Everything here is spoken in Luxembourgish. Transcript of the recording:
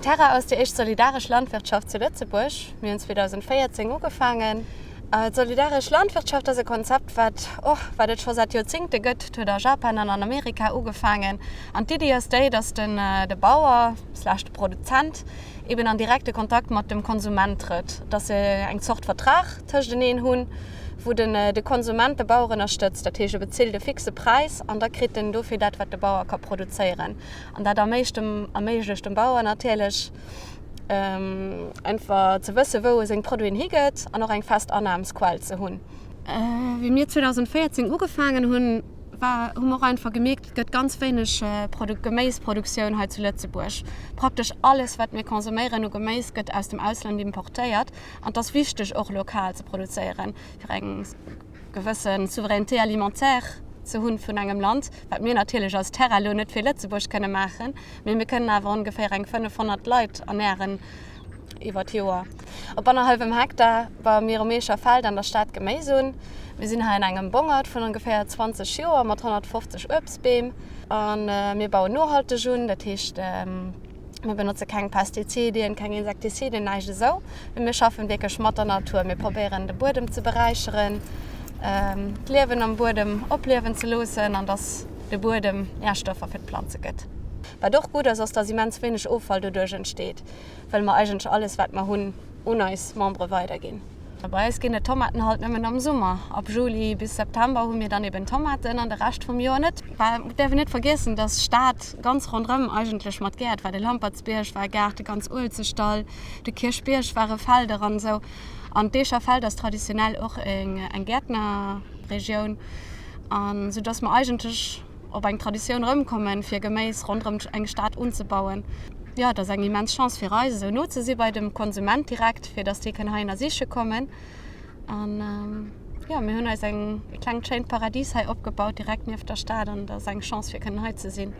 Terra ass déi éischt solidaresch Landwirtschaft zu Lëtzebuerg. Mir hunn 2014 ugefaangen. D'solidaresch Landwirtschaft ass e Konzept, wat, oh, wat et scho säit Joerzéngte gëtt. Et huet a Japan an an Amerika ugefaangen. An d'Iddi ass déi, datt den, de Bauer slash de Produzent eben an direkte Kontakt mat dem Konsument trëtt, datt se eng Zort Vertrag tëschteneen hunn, wou den, de Konsument de Bauer ënnerstëtzt. Dat heescht, e bezilt e fixe Präis an da kritt en dofir dat, wat de Bauer ka produzéieren. An dat erméiglecht dem Bauer natierlech einfach ze wëssen, wou e seng Produiten higëtt an och eng fest Annahmsquell ze hunn. Wéi mir 2014 ugefaangen hunn, war, hu mer och einfach gemierkt, et gëtt ganz wéineg Geméisproduktioun hei zu Lëtzebuerg. Praktesch alles, wat mir konsuméieren u Geméis, gëtt aus dem Ausland importéiert. An et ass wichteg, och lokal ze produzéieren, fir eng. gewësse Souveraineté alimentaire ze hunn vun engem Land, wat mir natierlech als Terra elo net fir Lëtzebuerg kënne maachen, mee mir kënnen awer ongeféier eng 500 Leit ernären iwwer d'Joer. Op annerhallwem Hektar baue mir um Eecher Feld an der Stad Geméis un. Mir sinn hei an engem Bongert vun ongeféier 20 Joer mat 150 Uebstbeem a mir bauen nohalteg un, dat heescht, Mir benotze keng Pestizidien, keng Insektiziden, näischt esou. Mee mir schaffen wierklech mat der Natur. Mir probéieren de Buedem ze beräicheren, d'Liewen am Buedem opliewen ze loossen an dass de Buedem Närstoffer fir d'Planze gëtt. Wat och gutt ass, ass dass immens wéineg Offall doduerch entsteet, well mer eigentlech alles wat mer hunn un eis Membere weiderginn. Bei eis ginn et Tomaten halt nëmmen am Summer. Ab Juli bis September hu mir dann eben Tomaten an de Rescht vum Joer net. Well et däerf een net vergiessen, dass d'Stad ganz ronderëm eigentlech mat Gäert war. De Lampertsbierg war e Gaart, de ganz Uelzechtdall, de Kierchbierg ware Felder an esou. An d'Eecher Feld ass traditionell och eng Gäertnerregioun. An esou dass mer eigentlech op eng Traditioun erëmkommen, fir Geméis ronderëm eng Stad unzebauen. Jo, et ass eng immens Chance fir eis, esou no ze si bei dem Konsument direkt, fir datt dee kënn heihinner siche kommen. An jo, mir hunn eis eng e klengt schéint Paradis hei opgebaut, direkt nieft der Stad an et ass eng Chance fir kënnen hei ze sinn.